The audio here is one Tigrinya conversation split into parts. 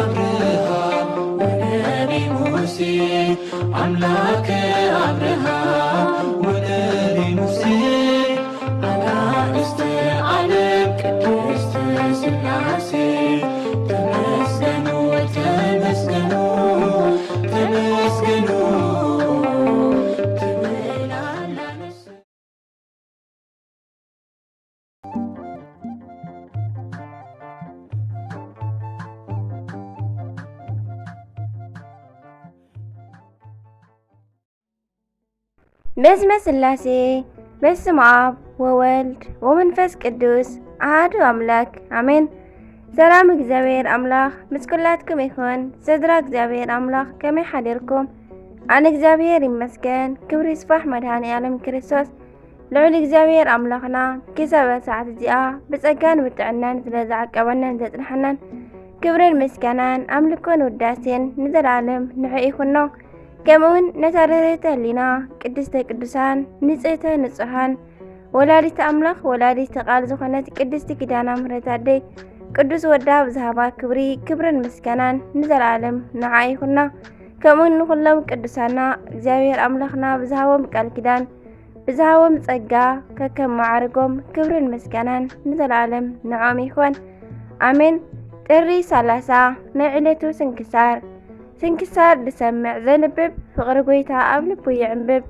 አብርሃም ወነቢ ሙሴ፣ አምላከ አብርሃም ወነቢ ሙሴ፣ አጋእዝተ ዓለም ቅድስት ሥላሴ፣ ተመስገኑ፣ ተመስገኑ፣ ተመስገኑ ትብል ኣላ ነፍሰ በስመ ስላሴ በስመ አብ ወወልድ ወመንፈስ ቅዱስ አሐዱ አምላክ አሜን። ሰላም እግዚኣብሔር ኣምላኽ ምስ ኩላትኩም ይኹን። ስድራ እግዚኣብሔር ኣምላኽ ከመይ ሓዲርኩም? ኣነ እግዚኣብሔር ይመስገን። ክብሪ ይስፋሕ መድኃኔ ዓለም ክርስቶስ። ልዑል እግዚኣብሔር ኣምላኽና ክሳብ ሰዓት እዚኣ ብጸጋን ብጥዕናን ስለ ዝዓቀበናን ዘጽንሐናን ክብርን ምስጋናን ኣምልኮን ውዳሴን ንዘለዓለም ንዕኡ ይኹኖ። ከምኡውን ነታ ርህርህተ ህሊና ቅድስተ ቅዱሳን ንጽህተ ንጹሃን ወላዲተ ኣምላኽ ወላዲተ ቃል ዝኾነት ቅድስቲ ኪዳነ ምሕረት ኣደይ ቅዱስ ወዳ ብዝሃባ ክብሪ ክብርን ምስጋናን ንዘለዓለም ንዓ ይኹና። ከምኡ ንኹሎም ቅዱሳና እግዚኣብሔር ኣምላኽና ብዝሃቦም ቃል ኪዳን ብዝሃቦም ጸጋ ከከም ማዕርጎም ክብርን ምስጋናን ንዘለዓለም ንዖም ይኹን ኣሜን። ጥሪ ሰላሳ ናይ ዕለቱ ስንክሳር። ስንክሳር ዝሰምዕ ዘንብብ ፍቕሪ ጎይታ ኣብ ልቡ ይዕንብብ።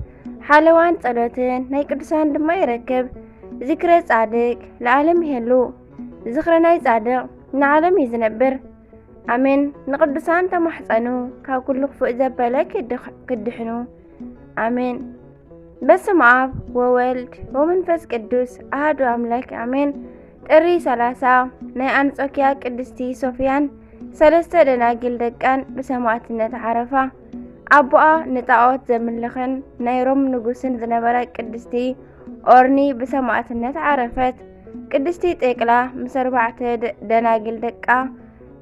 ሓለዋን ጸሎትን ናይ ቅዱሳን ድማ ይረክብ። ዝክረ ጻድቅ ለዓለም ይሄሉ። ዝኽሪ ናይ ጻድቕ ንዓለም እዩ ዝነብር። ኣሜን። ንቕዱሳን ተማሕጸኑ ካብ ኩሉ ክፉእ ዘበለ ክድሕ- ክድሕኑ። ኣሜን። በስመ ኣብ ወወልድ ወመንፈስ ቅዱስ ኣሐዱ ኣምላክ ኣሜን። ጥሪ ሰላሳ ናይ ኣንጾኪያ ቅድስቲ ሶፍያን ሰለስተ ደናግል ደቃን ብሰማዕትነት ዓረፋ። ኣቦኣ ንጣዖት ዘምልኽን ናይ ሮም ንጉስን ዝነበረ ቅድስቲ ኦርኒ ብሰማዕትነት ዓረፈት። ቅድስቲ ጤቅላ ምስ ኣርባዕተ ደ- ደናግል ደቃ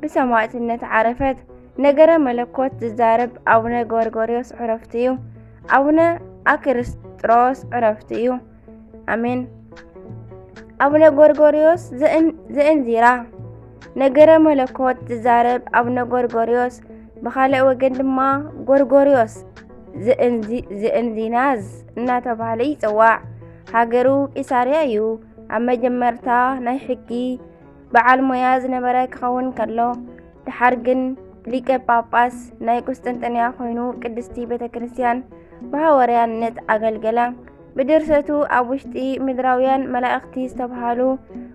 ብሰማዕትነት ዓረፈት። ነገረ መለኮት ዝዛረብ ኣቡነ ጎርጎርዮስ ዕረፍቱ እዩ። ኣቡነ ኣክርስጥሮስ ዕረፍቱ እዩ። ኣሜን። ኣቡነ ጎርጎርዮስ ዘእን- ዘእንዚራ ነገረ መለኮት ዝዛረብ ኣቡነ ጎርጎርዮስ፣ ብኻልእ ወገን ድማ ጎርጎርዮስ ዘእንዚ- ዘእንዚናዝ እናተባህለ ይጽዋዕ። ሃገሩ ቂሳርያ እዩ። ኣብ መጀመርታ ናይ ሕጊ በዓል ሞያ ዝነበረ ክኸውን ከሎ፣ ደሓር ግን ሊቀ ጳጳስ ናይ ቁስጥንጥንያ ኮይኑ ቅድስቲ ቤተ ክርስቲያን ብሃዋርያነት ኣገልገለ። ብድርሰቱ ኣብ ውሽጢ ምድራውያን መላእኽቲ ዝተብሃሉ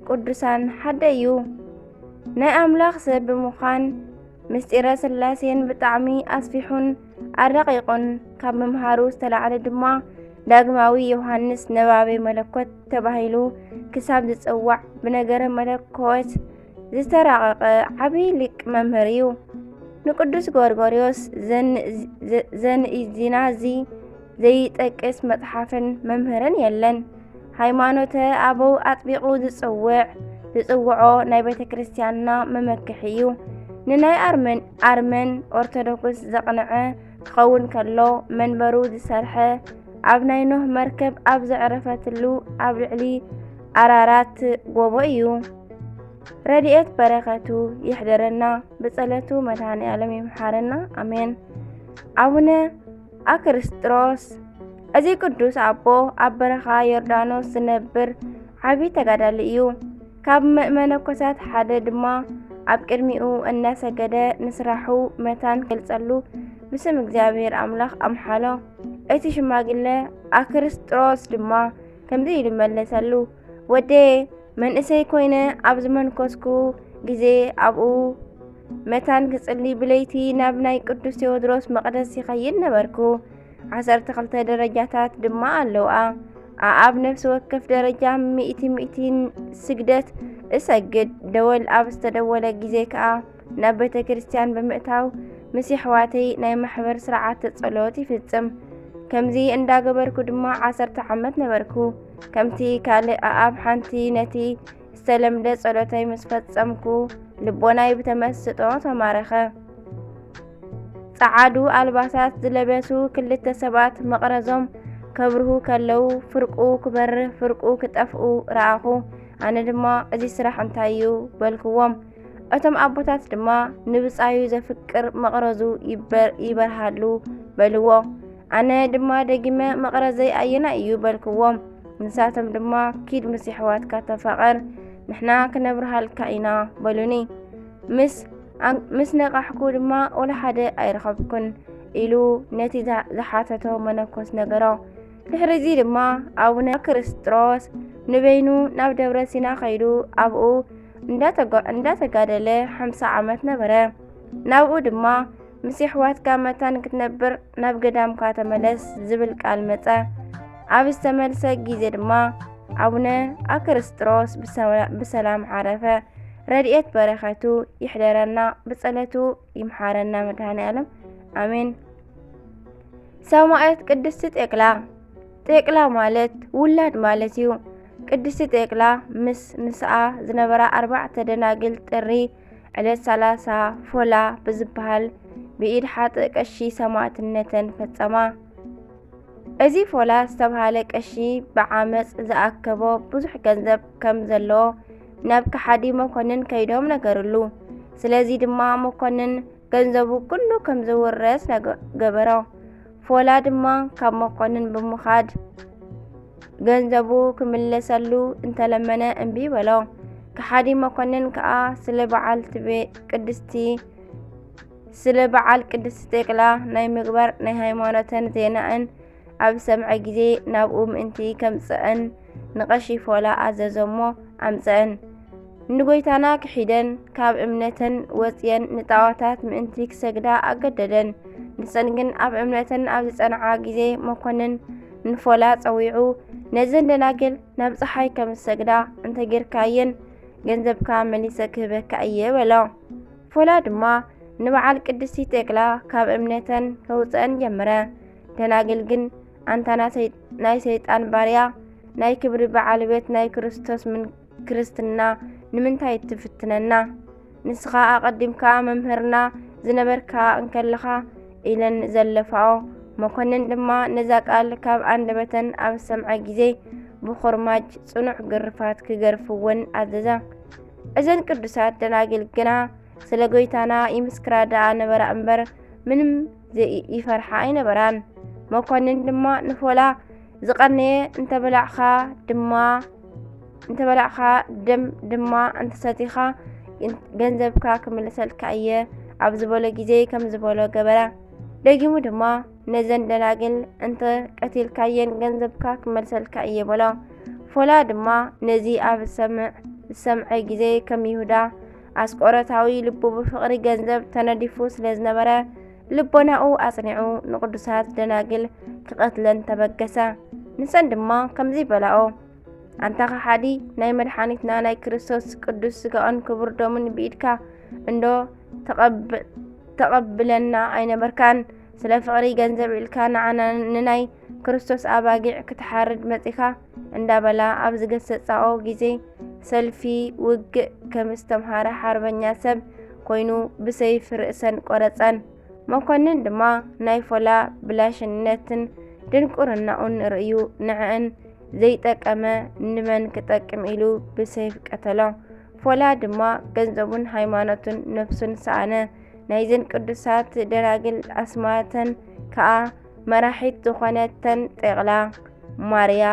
ቅዱሳን ሓደ እዩ። ናይ ኣምላኽ ሰብ ብምዃን ምስጢረ ስላሴን ብጣዕሚ ኣስፊሑን ኣረቂቁን ካብ ምምሃሩ ዝተላዕለ ድማ ዳግማዊ ዮሃንስ ነባቤ መለኮት ተባሂሉ ክሳብ ዝጽዋዕ ብነገረ መለኮት ዝተራቐቐ ዓቢ ሊቅ መምህር እዩ። ንቅዱስ ጎርጎርዮስ ዘን- ዘ- ዘንኢዚናዚ ዘይጠቅስ መጽሓፍን መምህርን የለን። ሃይማኖተ ኣበው ኣጥቢቑ ዝጽውዕ ዝጽውዖ ናይ ቤተ ክርስቲያንና መመክሒ እዩ። ንናይ ኣርመን ኣርመን ኦርቶዶክስ ዘቕንዐ ክኸውን ከሎ መንበሩ ዝሰርሐ ኣብ ናይ ኖህ መርከብ ኣብ ዘዕረፈትሉ ኣብ ልዕሊ ኣራራት ጎቦ እዩ። ረድኤት በረከቱ ይሕደረና። ብጸለቱ መድኃኔ ዓለም ይምሓረና ኣሜን። ኣቡነ ኣክርስጥሮስ እዚ ቅዱስ ኣቦ ኣብ በረኻ ዮርዳኖስ ዝነብር ዓቢ ተጋዳሊ እዩ። ካብ መ- መነኮሳት ሓደ ድማ ኣብ ቅድሚኡ እናሰገደ ንስራሑ መታን ክገልጸሉ ብስም እግዚኣብሔር ኣምላኽ ኣምሓሎ። እቲ ሽማግለ ኣክርስጥሮስ ድማ ከምዚ ኢሉ መለሰሉ፣ ወደየ መንእሰይ ኮይነ ኣብ ዝመንኮስኩ ግዜ ኣብኡ መታን ክጽሊ ብለይቲ ናብ ናይ ቅዱስ ቴዎድሮስ መቕደስ ይኸይድ ነበርኩ። ዓሰርተ ክልተ ደረጃታት ድማ ኣለውኣ። ኣኣብ ነፍሲ ወከፍ ደረጃ ሚእቲ ሚእቲ ስግደት እሰግድ። ደወል ኣብ ዝተደወለ ግዜ ከኣ ናብ ቤተ ክርስቲያን ብምእታው ምስ የሕዋተይ ናይ ማሕበር ስርዓተ ጸሎት ይፍጽም። ከምዚ እንዳገበርኩ ድማ ዓሰርተ ዓመት ነበርኩ። ከምቲ ካልእ ኣኣብ ሓንቲ ነቲ ዝተለምደ ጸሎተይ ምስ ፈጸምኩ ልቦናይ ብተመስጦ ተማረኸ። ጸዓዱ ኣልባሳት ዝለበሱ ክልተ ሰባት መቕረዞም ከብርሁ ከለዉ ፍርቁ ክበርህ ፍርቁ ክጠፍኡ ረኣኹ። ኣነ ድማ እዚ ስራሕ እንታይ እዩ በልክዎም። እቶም ኣቦታት ድማ ንብጻዩ ዘፍቅር መቕረዙ ይበር-፣ ይበርሃሉ በልዎ። ኣነ ድማ ደጊመ መቕረዘይ ኣየናይ እዩ በልክዎም። ንሳቶም ድማ ኪድ ምስ የሕዋትካ ተፋቐር፣ ንሕና ክነብርሃልካ ኢና በሉኒ። ምስ ኣን-፣ ምስ ነቃሕኩ ድማ ወላ ሓደ ኣይረኸብኩን ኢሉ ነቲ ዛ-፣ ዝሓተቶ መነኮስ ነገሮ። ድሕሪ እዚ ድማ ኣቡነ ክርስጥሮስ ንበይኑ ናብ ደብረ ሲና ከይዱ ኣብኡ እንዳተጓ-፣ እንዳተጋደለ ሓምሳ ዓመት ነበረ። ናብኡ ድማ ምስ የሕዋትካ መታን ክትነብር ናብ ገዳምካ ተመለስ ዝብል ቃል መጸ። ኣብ ዝተመልሰ ግዜ ድማ ኣቡነ ኣክርስጥሮስ ብሰላ-፣ ብሰላም ዓረፈ። ረድኤት በረኸቱ ይሕደረና፣ ብጸለቱ ይምሓረና መድኃኔ ዓለም። ኣሜን። ሰማዕት ቅድስቲ ጤቅላ። ጤቅላ ማለት ውላድ ማለት እዩ። ቅድስቲ ጤቅላ ምስ ምስኣ ዝነበራ ኣርባዕተ ደናግል ጥሪ ዕለት ሰላሳ ፎላ ብዝበሃል ብኢድ ሓጥእ ቀሺ ሰማዕትነተን ፈጸማ። እዚ ፎላ ዝተብሃለ ቀሺ ብዓመጽ ዝኣከቦ ብዙሕ ገንዘብ ከም ዘለዎ ናብ ከሓዲ መኮንን ከይዶም ነገርሉ። ስለዚ ድማ መኮንን ገንዘቡ ኩሉ ከም ዝውረስ ነገ-፣ ገበሮ። ፎላ ድማ ካብ መኮንን ብምኻድ ገንዘቡ ክምለሰሉ እንተለመነ እምቢ በሎ። ከሓዲ መኮንን ከኣ ስለ በዓልቲ ቤ-፣ ቅድስቲ፣ ስለ በዓል ቅድስቲ ቴክላ ናይ ምግባር ናይ ሃይማኖተን ዜናእን ኣብ ዝሰምዐ ግዜ ናብኡ ምእንቲ ከምጽአን ንቐሺ ፎላ ኣዘዞ እሞ ኣምጽአን። ንጎይታና ክሒደን ካብ እምነተን ወጽየን ንጣዖታት ምእንቲ ክሰግዳ ኣገደደን። ንሰን ግን ኣብ እምነተን ኣብ ዝጸንዓ ግዜ መኮንን ንፎላ ጸዊዑ፣ ነዘን ደናግል ናብ ጸሓይ ከም ዝሰግዳ እንተጌርካየን ገንዘብካ መሊሰ ክህበካ እየ በሎ። ፎላ ድማ ንበዓል ቅድስቲ ቴክላ ካብ እምነተን ከውጽአን ጀመረ። ደናግል ግን ኣንታ ናይ ሰይ-፣ ናይ ሰይጣን ባርያ፣ ናይ ክብሪ በዓል ቤት ናይ ክርስቶስ ምን-፣ ክርስትና ንምንታይ ትፍትነና? ንስኻ ኣቐዲምካ መምህርና ዝነበርካ እንከለኻ ኢለን ዘለፋኦ። መኮንን ድማ ነዛ ቃል ካብ ኣንደበተን ኣብ ዝሰምዐ ግዜ ብኹርማጅ ጽኑዕ ግርፋት ክገርፍወን ኣዘዘ። እዘን ቅዱሳት ደናግል ግና ስለ ጎይታና ይምስክራ ደኣ ነበራ እምበር ምንም ዘይ-፣ ይፈርሓ ኣይነበራን። መኮንን ድማ ንፎላ ዝቐነየ እንተበላዕኻ ድማ፣ እንተበላዕኻ ደም ድማ እንተሰቲኻ ገንዘብካ ክምልሰልካ እየ ኣብ ዝበሎ ግዜ ከም ዝበሎ ገበረ። ደጊሙ ድማ ነዘን ደናግል እንተ ቀቲልካየን ገንዘብካ ክመልሰልካ እየ በሎ። ፎላ ድማ ነዚ ኣብ ዝሰምዕ፣ ዝሰምዐ ግዜ ከም ይሁዳ ኣስቆሮታዊ ልቡ ብፍቕሪ ገንዘብ ተነዲፉ ስለ ዝነበረ ልቦናኡ ኣጽኒዑ ንቅዱሳት ደናግል ክቐትለን ተበገሰ። ንሰን ድማ ከምዚ በላኦ፣ ኣንታ ከሓዲ፣ ናይ መድሓኒትና ናይ ክርስቶስ ቅዱስ ስጋኡን ክቡር ደሙን ብኢድካ እንዶ ተቐብ-፣ ተቐብለና ኣይነበርካን። ስለ ፍቕሪ ገንዘብ ኢልካ ንዓና ንናይ ክርስቶስ ኣባጊዕ ክትሓርድ መጺኻ እንዳበላ ኣብ ዝገሰጻኦ ግዜ ሰልፊ ውግእ ከም ዝተምሃረ ሓርበኛ ሰብ ኮይኑ ብሰይፍ ርእሰን ቆረጸን። መኮንን ድማ ናይ ፎላ ብላሽነትን ድንቁርናኡን ርእዩ ንዕእን ዘይጠቀመ ንመን ክጠቅም ኢሉ ብሰይፍ ቀተሎ። ፎላ ድማ ገንዘቡን ሃይማኖቱን ነፍሱን ሰኣነ። ናይዘን ቅዱሳት ደናግል ኣስማተን ከኣ መራሒት ዝኾነተን ጤቕላ፣ ማርያ፣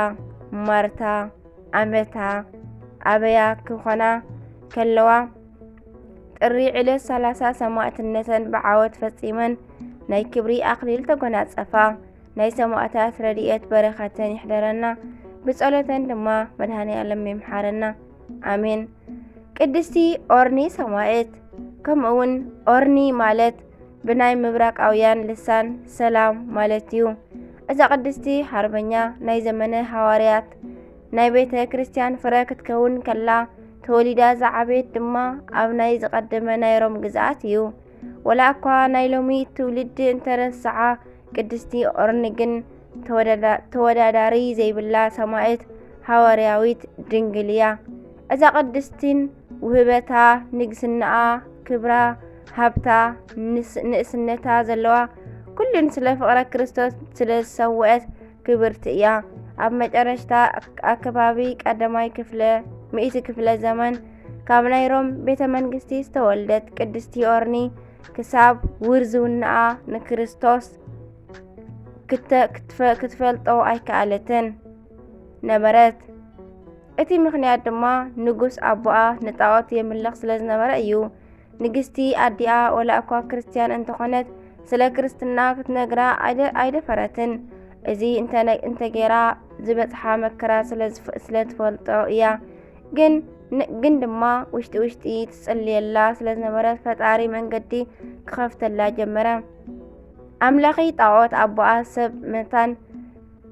ማርታ፣ ኣመታ፣ ኣበያ ክኾና ከለዋ፣ ጥሪ ዕለት ሰላሳ ሰማዕትነተን ብዓወት ፈጺመን ናይ ክብሪ ኣኽሊል ተጎናጸፋ። ናይ ሰማዕታት ረድኤት በረኸተን ይሕደረና፣ ብጸሎተን ድማ መድኃኔ ዓለም ይምሓረና። ኣሜን። ቅድስቲ ኦርኒ ሰማዕት። ከምኡ እውን ኦርኒ ማለት ብናይ ምብራቃውያን ልሳን ሰላም ማለት እዩ። እዛ ቅድስቲ ሓርበኛ ናይ ዘመነ ሃዋርያት ናይ ቤተ ክርስቲያን ፍረ ክትከውን ከላ፣ ተወሊዳ ዝዓበየት ድማ ኣብ ናይ ዝቐደመ ናይ ሮም ግዝኣት እዩ። ወላ እኳ ናይ ሎሚ ትውልዲ እንተረስዓ፣ ቅድስቲ ኦርኒ ግን ተወዳዳ-፣ ተወዳዳሪ ዘይብላ ሰማዕት ሃዋርያዊት ድንግል እያ። እዛ ቅድስቲን ውህበታ፣ ንግስናኣ፣ ክብራ፣ ሃብታ፣ ንስ-፣ ንእስነታ ዘለዋ ኩሉን ስለ ፍቕረ ክርስቶስ ስለ ዝሰውአት ክብርቲ እያ። ኣብ መጨረሽታ ኣከባቢ ቀዳማይ ክፍለ፣ ሚእቲ ክፍለ ዘመን ካብ ናይ ሮም ቤተ መንግስቲ ዝተወልደት ቅድስቲ ኦርኒ ክሳብ ውርዝውናኣ ንክርስቶስ ክተ-፣ ክትፈ-፣ ክትፈልጦ ኣይከኣለትን ነበረት። እቲ ምኽንያት ድማ ንጉስ ኣቦኣ ንጣዖት የምልኽ ስለ ዝነበረ እዩ። ንግስቲ ኣዲኣ ወላ እኳ ክርስትያን እንተኾነት ስለ ክርስትና ክትነግራ ኣይደ-፣ ኣይደፈረትን። እዚ እንተነ-፣ እንተገይራ ዝበጽሓ መከራ ስለ ዝፍ-፣ ስለ ትፈልጦ እያ። ግን ን-፣ ግን ድማ ውሽጢ ውሽጢ ትጽልየላ ስለ ዝነበረት ፈጣሪ መንገዲ ክኸፍተላ ጀመረ። ኣምላኺ ጣዖት ኣቦኣ ሰብ መታን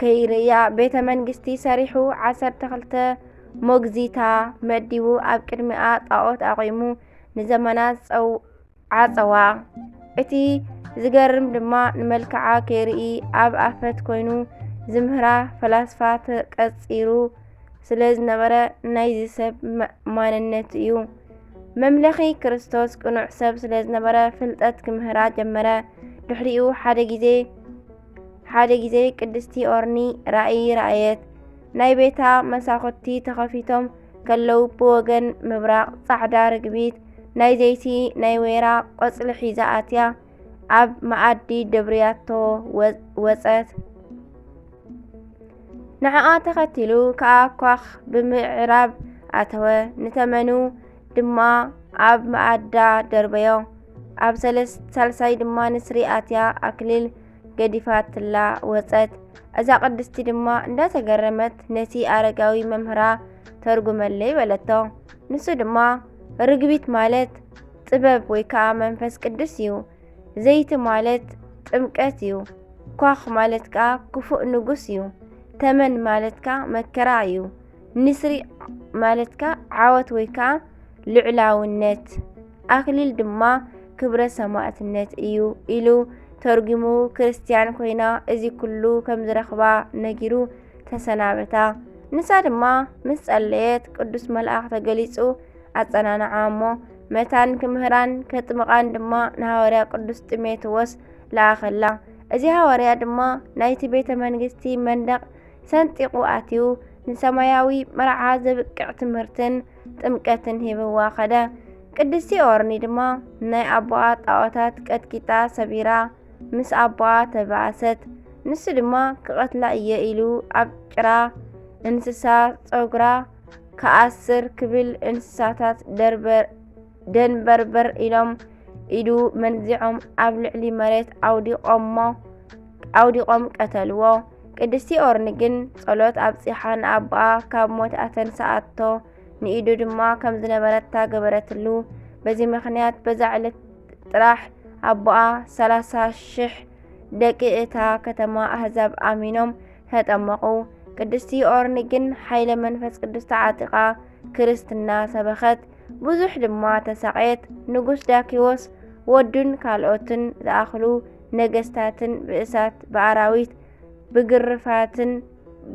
ከይርእያ ቤተ መንግስቲ ሰሪሑ ዓሰርተ ክልተ ሞግዚታ መዲቡ ኣብ ቅድሚኣ ጣዖት ኣቑሙ ንዘመናት ጸው-፣ ዓጸዋ። እቲ ዝገርም ድማ ንመልክዓ ከይርኢ ኣብ ኣፈት ኮይኑ ዝምህራ ፈላስፋ ተቀጺሩ ስለ ዝነበረ ናይዚ ሰብ ማ-፣ ማንነት እዩ። መምለኺ ክርስቶስ ቅኑዕ ሰብ ስለ ዝነበረ ፍልጠት ክምህራ ጀመረ። ድሕሪኡ ሓደ ግዜ፣ ሓደ ግዜ ቅድስቲ ኦርኒ ራእይ ረኣየት። ናይ ቤታ መሳኹቲ ተኸፊቶም ከለዉ ብወገን ምብራቕ ጻዕዳ ርግቢት ናይ ዘይቲ ናይ ወይራ ቆጽሊ ሒዛ ኣትያ ኣብ መኣዲ ደብርያቶ ወ-፣ ወጸት። ንዕኣ ተኸቲሉ ከኣ ኳኽ ብምዕራብ ኣተወ። ንተመኑ ድማ ኣብ መኣዳ ደርበዮ። ኣብ ሰለስ-፣ ሳልሳይ ድማ ንስሪ ኣትያ ኣክሊል ገዲፋትላ ወጸት። እዛ ቅድስቲ ድማ እንዳተገረመት ነቲ ኣረጋዊ መምህራ ተርጉመለይ በለቶ። ንሱ ድማ ርግቢት ማለት ጥበብ ወይ ከኣ መንፈስ ቅዱስ እዩ። ዘይቲ ማለት ጥምቀት እዩ። ኳኽ ማለት ከኣ ክፉእ ንጉስ እዩ። ተመን ማለት ከኣ መከራ እዩ። ንስሪ ማለት ከኣ ዓወት ወይ ከኣ ልዑላውነት፣ ኣክሊል ድማ ክብረ ሰማእትነት እዩ ኢሉ ተርጒሙ ክርስትያን ኮይና እዚ ኩሉ ከም ዝረኽባ ነጊሩ ተሰናበታ። ንሳ ድማ ምስ ጸለየት ቅዱስ መልኣኽ ተገሊጹ ኣጸናንዓ እሞ መታን ክምህራን ከጥምቓን ድማ ንሃዋርያ ቅዱስ ጢሞቴዎስ ለኣኸላ። እዚ ሃዋርያ ድማ ናይቲ ቤተ መንግስቲ መንደቕ ሰንጢቑ ኣትዩ ንሰማያዊ መርዓ ዘብቅዕ ትምህርትን ጥምቀትን ሂብዋ ኸደ። ቅድስቲ ኦርኒ ድማ ናይ ኣቦኣ ጣዖታት ቀጥቂጣ ሰቢራ ምስ ኣቦኣ ተባእሰት። ንሱ ድማ ክቐትላ እየ ኢሉ ኣብ ጭራ እንስሳ ጸጉራ ክኣስር ክብል እንስሳታት ደርበር-፣ ደንበርበር ኢሎም ኢዱ መንዚዖም ኣብ ልዕሊ መሬት ኣውዲቖሞ፣ ኣውዲቖም ቀተልዎ። ቅድስቲ ኦርኒ ግን ጸሎት ኣብጺሓ ንኣቦኣ ካብ ሞት ኣተንስኣቶ፣ ንኢዱ ድማ ከም ዝነበረታ ገበረትሉ። በዚ ምኽንያት በዛ ዕለት ጥራሕ ኣቦኣ ሰላሳ ሽሕ ደቂ እታ ከተማ ኣህዛብ ኣሚኖም ተጠመቑ። ቅድስቲ ኦርኒ ግን ሓይለ መንፈስ ቅዱስ ተዓጢቓ ክርስትና ሰበኸት። ብዙሕ ድማ ተሳቐየት። ንጉስ ዳኪዎስ ወዱን ካልኦትን ዝኣኽሉ ነገስታትን ብእሳት፣ ብኣራዊት፣ ብግርፋትን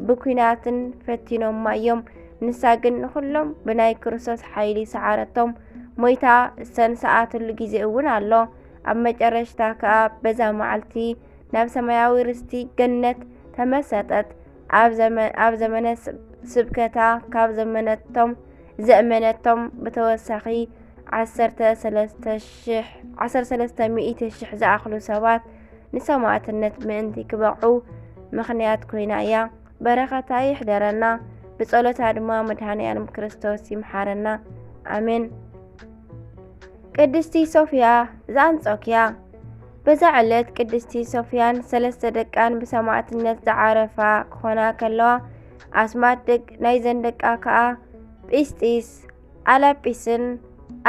ብኲናትን ፈቲኖማ እዮም። ንሳ ግን ንኹሎም ብናይ ክርስቶስ ሓይሊ ሰዓረቶም። ሞይታ እተንስኣትሉ ግዜ እውን ኣሎ። ኣብ መጨረሽታ ከኣ በዛ መዓልቲ ናብ ሰማያዊ ርስቲ ገነት ተመሰጠት። ኣብ ዘመ-፣ ኣብ ዘመነ ስብ-፣ ስብከታ ካብ ዘመነቶም፣ ዘእመነቶም ብተወሳኺ ዓሰርተ ሰለስተ ሽሕ፣ ዓሰርተ ሰለስተ ሚእቲ ሽሕ ዝኣኽሉ ሰባት ንሰማእትነት ምእንቲ ክበቕዑ ምኽንያት ኮይና እያ። በረኸታ ይሕደረና፣ ብጸሎታ ድማ መድኃኔ ዓለም ክርስቶስ ይምሓረና። ኣሜን። ቅድስቲ ሶፍያ ዘኣንጾክያ። በዛ ዕለት ቅድስቲ ሶፍያን ሰለስተ ደቃን ብሰማእትነት ዝዓረፋ ክኾና ከለዋ፣ ኣስማት ደቅ-፣ ናይዘን ደቃ ከኣ ጲስጢስ፣ ኣላጲስን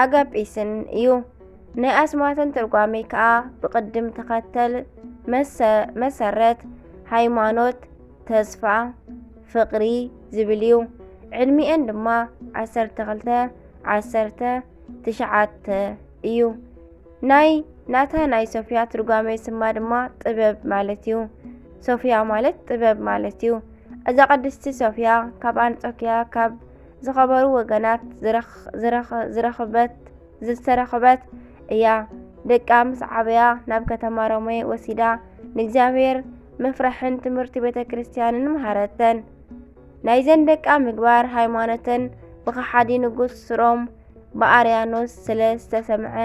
ኣጋጲስን እዩ። ናይ ኣስማተን ትርጓሜ ከኣ ብቕድም ተኸተል መሰ-፣ መሰረት፣ ሃይማኖት፣ ተስፋ፣ ፍቕሪ ዝብል እዩ። ዕድሚኤን ድማ ዓሰርተ ክልተ፣ ዓሰርተ፣ ትሽዓተ እዩ። ናይ ናታ ናይ ሶፍያ ትርጓሜ ስማ ድማ ጥበብ ማለት እዩ። ሶፍያ ማለት ጥበብ ማለት እዩ። እዛ ቅድስቲ ሶፍያ ካብ ኣንጾክያ ካብ ዝኸበሩ ወገናት ዝረኽ-፣ ዝረኽ-፣ ዝረኽበት፣ ዝተረኽበት እያ። ደቃ ምስ ዓበያ ናብ ከተማ ሮሜ ወሲዳ ንእግዚኣብሔር ምፍራሕን ትምህርቲ ቤተ ክርስቲያንን መሃረተን። ናይዘን ደቃ ምግባር ሃይማኖተን ብኸሓዲ ንጉስ ሮም ብኣርያኖስ ስለ ዝተሰምዐ፣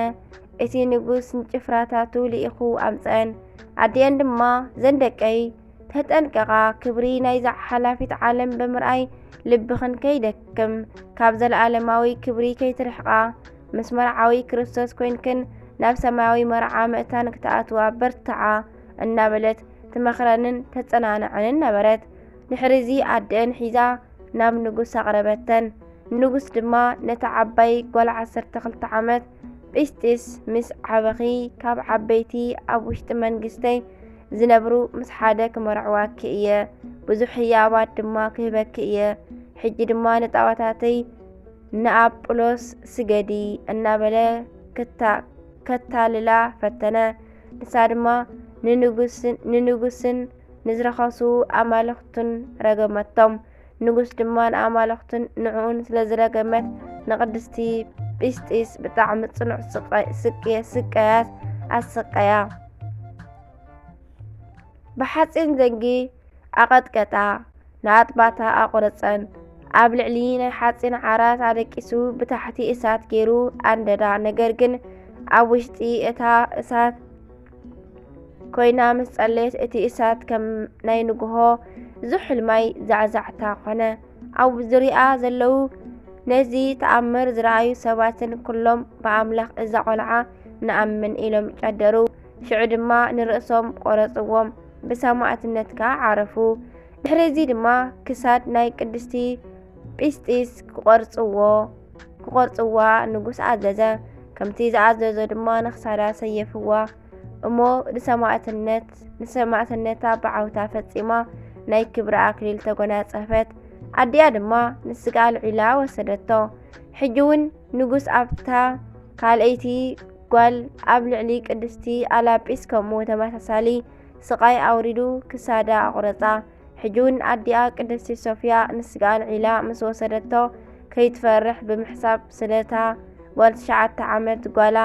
እቲ ንጉስ ንጭፍራታቱ ልኢኹ ኣምጽአን። ኣዲአን ድማ፣ "ዘን ደቀይ፣ ተጠንቀቓ፣ ክብሪ ናይዛ ሓላፊት ዓለም ብምርኣይ ልብኽን ከይደክም፣ ካብ ዘለኣለማዊ ክብሪ ከይትርሕቓ፣ ምስ መርዓዊ ክርስቶስ ኮይንክን ናብ ሰማያዊ መርዓ ምእታን ክትኣትዋ በርትዓ" እናበለት ትመኽረንን ተጸናንዐንን ነበረት። ድሕሪዚ ኣደአን ሒዛ ናብ ንጉስ ኣቕረበተን። ንጉስ ድማ ነታ ዓባይ ጓል ዓሰርተ ክልተ ዓመት፣ "ጲስጢስ፣ ምስ ዓበኺ ካብ ዓበይቲ ኣብ ውሽጢ መንግስተይ ዝነብሩ ምስ ሓደ ክመርዕዋኪ እየ። ብዙሕ ህያባት ድማ ክህበኪ እየ። ሕጂ ድማ ንጣዖታተይ ንኣጵሎስ ስገዲ" እናበለ ክታ-፣ ከታልላ ፈተነ። ንሳ ድማ ንንጉስን፣ ንንጉስን ንዝረኸሱ ኣማልኽቱን ረገመቶም። ንጉስ ድማ ንኣማልኽቱን ንዕኡን ስለ ዝረገመት፣ ንቅድስቲ ጲስጢስ ብጣዕሚ ጽኑዕ ስቀ-፣ ስቅየ-፣ ስቀያት ኣሰቀያ። ብሓጺን ዘንጊ ኣቐጥቀጣ፣ ንኣጥባታ ኣቑረጸን። ኣብ ልዕሊ ናይ ሓጺን ዓራት ኣደቂሱ ብታሕቲ እሳት ገይሩ ኣንደዳ። ነገር ግን ኣብ ውሽጢ እታ እሳት ኮይና ምስ ጸለየት፣ እቲ እሳት ከም ናይ ንግሆ ዝሑል ማይ ዛዕዛዕታ ኾነ። ኣብ ዙርያኣ ዘለዉ ነዚ ተኣምር ዝረኣዩ ሰባትን ኩሎም ብኣምላኽ እዛ ቖልዓ ንኣምን ኢሎም ጨደሩ። ሽዑ ድማ ንርእሶም ቆረጽዎም፣ ብሰማእትነት ከኣ ዓረፉ። ድሕሪ እዚ ድማ ክሳድ ናይ ቅድስቲ ጲስጢስ ክቖርጽዎ፣ ክቖርጽዋ ንጉስ ኣዘዘ። ከምቲ ዝኣዘዞ ድማ ንኽሳዳ ሰየፍዋ። እሞ ንሰማእትነት፣ ንሰማእትነታ ብዓውታ ፈጺማ ናይ ክብሪ ኣክሊል ተጎናጸፈት። ኣዲኣ ድማ ንስጋ ኣልዒላ ወሰደቶ። ሕጂ እውን ንጉስ ኣብታ ካልኣይቲ ጓል ኣብ ልዕሊ ቅድስቲ ኣላጲስ ከምኡ ተመሳሳሊ ስቓይ ኣውሪዱ ክሳዳ ኣቑረጻ። ሕጂ እውን ኣዲኣ ቅድስቲ ሶፍያ ንስጋ ኣልዒላ ምስ ወሰደቶ ከይትፈርሕ ብምሕሳብ ስለታ ጓል ትሽዓተ ዓመት ጓላ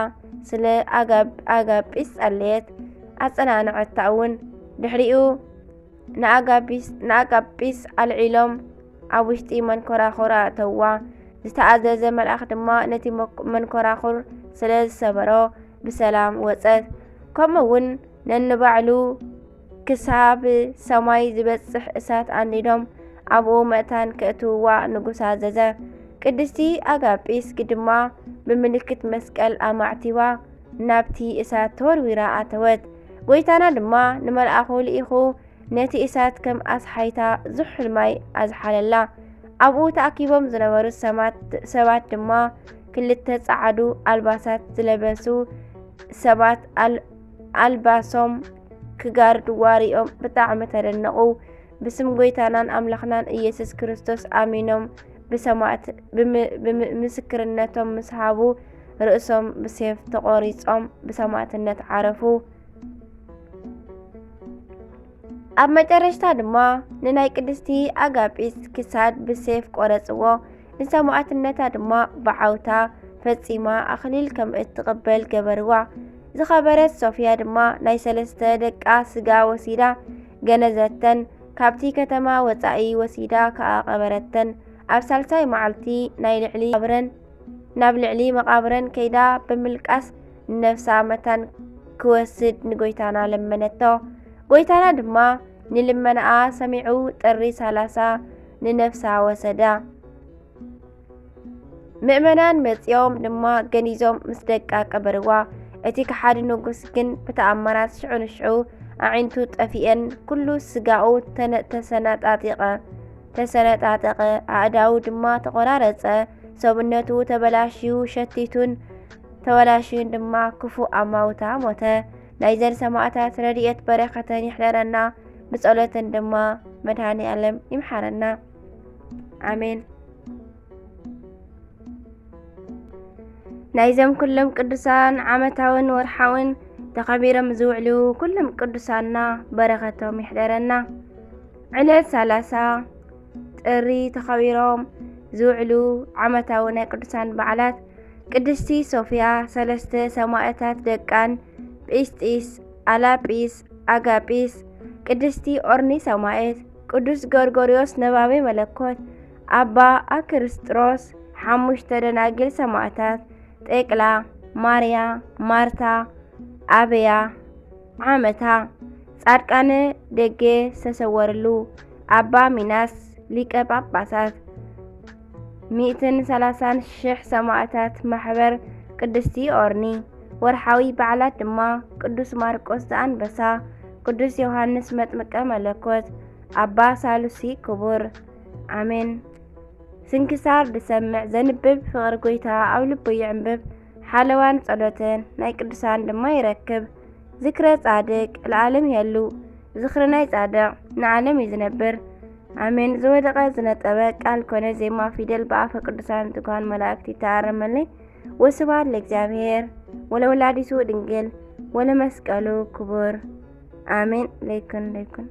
ስለ ኣጋብ-፣ ኣጋጲስ ጸለየት፣ ኣጸናንዐታ እውን። ድሕሪኡ ንኣጋቢስ-፣ ንኣጋጲስ ኣልዒሎም ኣብ ውሽጢ መንኮራኹር ኣእተውዋ። ዝተኣዘዘ መልኣኽ ድማ ነቲ መክ-፣ መንኮራኹር ስለ ዝሰበሮ ብሰላም ወጸት። ከምኡ እውን ነንባዕሉ ክሳብ ሰማይ ዝበጽሕ እሳት ኣንዲዶም ኣብኡ መእታን ከእትውዋ ንጉስ ኣዘዘ። ቅድስቲ ኣጋጲስ ድማ ብምልክት መስቀል ኣማዕቲባ ናብቲ እሳት ተወርዊራ ኣተወት። ጎይታና ድማ ንመልኣኹ ልኢኹ ነቲ እሳት ከም ኣስሓይታ ዝሑል ማይ ኣዝሓለላ። ኣብኡ ተኣኪቦም ዝነበሩ ሰማት-፣ ሰባት ድማ ክልተ ጸዓዱ ኣልባሳት ዝለበሱ ሰባት ኣል-፣ ኣልባሶም ክጋርድዋ ሪኦም ብጣዕሚ ተደነቑ። ብስም ጎይታናን ኣምላኽናን ኢየሱስ ክርስቶስ ኣሚኖም ብሰማእት-፣ ብም-፣ ብም-፣ ምስክርነቶም ምስ ሃቡ ርእሶም ብሴፍ ተቖሪጾም ብሰማእትነት ዓረፉ። ኣብ መጨረሽታ ድማ ንናይ ቅድስቲ ኣጋጲስ ክሳድ ብሴፍ ቆረጽዎ። ንሰማእትነታ ድማ ብዓውታ ፈጺማ ኣኽሊል ከም እትቕበል ገበርዋ። ዝኸበረት ሶፍያ ድማ ናይ ሰለስተ ደቃ ስጋ ወሲዳ ገነዘተን። ካብቲ ከተማ ወጻኢ ወሲዳ ከኣ ቀበረተን። ኣብ ሳልሳይ መዓልቲ ናይ ልዕሊ መቓብረን፣ ናብ ልዕሊ መቓብረን ከይዳ ብምልቃስ ንነፍሳ መታን ክወስድ ንጎይታና ለመነቶ። ጎይታና ድማ ንልመናኣ ሰሚዑ ጥሪ ሰላሳ ንነፍሳ ወሰዳ። ምእመናን መጺኦም ድማ ገኒዞም ምስ ደቃ ቀበርዋ። እቲ ከሓዲ ንጉስ ግን ብተኣምራት ሽዑ ንሽዑ ኣዒንቱ ጠፊኤን ኩሉ ስጋኡ ተነ-፣ ተሰነጣጢቐ፣ ተሰነጣጠቐ፣ ኣእዳዉ ድማ ተቖራረጸ። ሰብነቱ ተበላሽዩ ሸቲቱን ተበላሽዩን ድማ ክፉእ ኣማውታ ሞተ። ናይዘን ሰማእታት ረድኤት በረኸተን ይሕደረና፣ ብጸሎተን ድማ መድኃኔ ዓለም ይምሓረና። ኣሜን። ናይዞም ኩሎም ቅዱሳን ዓመታውን ወርሓውን ተኸቢሮም ዝውዕሉ ኩሎም ቅዱሳንና በረኸቶም ይሕደረና። ዕለት ሰላሳ ጥሪ ተኸቢሮም ዝውዕሉ ዓመታዊ ናይ ቅዱሳን በዓላት ቅድስቲ ሶፍያ፣ ሰለስተ ሰማእታት ደቃን፣ ጲስጢስ፣ ኣላጲስ፣ ኣጋጲስ፣ ቅድስቲ ኦርኒ ሰማእት፣ ቅዱስ ጎርጎርዮስ ነባቤ መለኮት፣ ኣባ ኣክርስጥሮስ፣ ሓሙሽተ ደናግል ሰማዕታት፣ ጤቅላ፣ ማርያ፣ ማርታ፣ ኣበያ፣ ዓመታ፣ ጻድቃነ ደገ ዝተሰወርሉ፣ ኣባ ሚናስ ሊቀ ጳጳሳት፣ ሚእትን ሰላሳን ሽሕ ሰማዕታት ማሕበር ቅድስቲ ኦርኒ። ወርሓዊ በዓላት ድማ ቅዱስ ማርቆስ ዘኣንበሳ፣ ቅዱስ ዮሃንስ መጥምቀ መለኮት፣ ኣባ ሳሉሲ ክቡር። ኣሜን። ስንክሳር ዝሰምዕ ዘንብብ ፍቕሪ ጎይታ ኣብ ልቡ ይዕንብብ፣ ሓለዋን ጸሎትን ናይ ቅዱሳን ድማ ይረክብ። ዝክረ ጻድቅ ለዓለም ይህሉ፣ ዝክሪ ናይ ጻድቅ ንዓለም እዩ ዝነብር። ኣሜን። ዝወደቐ ዝነጠበ ቃል ኮነ ዜማ ፊደል ብኣፈ ቅዱሳን ትጓን መላእክት ይተኣረመለይ። ወስብሐት ለእግዚኣብሔር ወለወላዲቱ ድንግል ወለመስቀሉ ክቡር። ኣሜን። ለይኩን ለይኩን።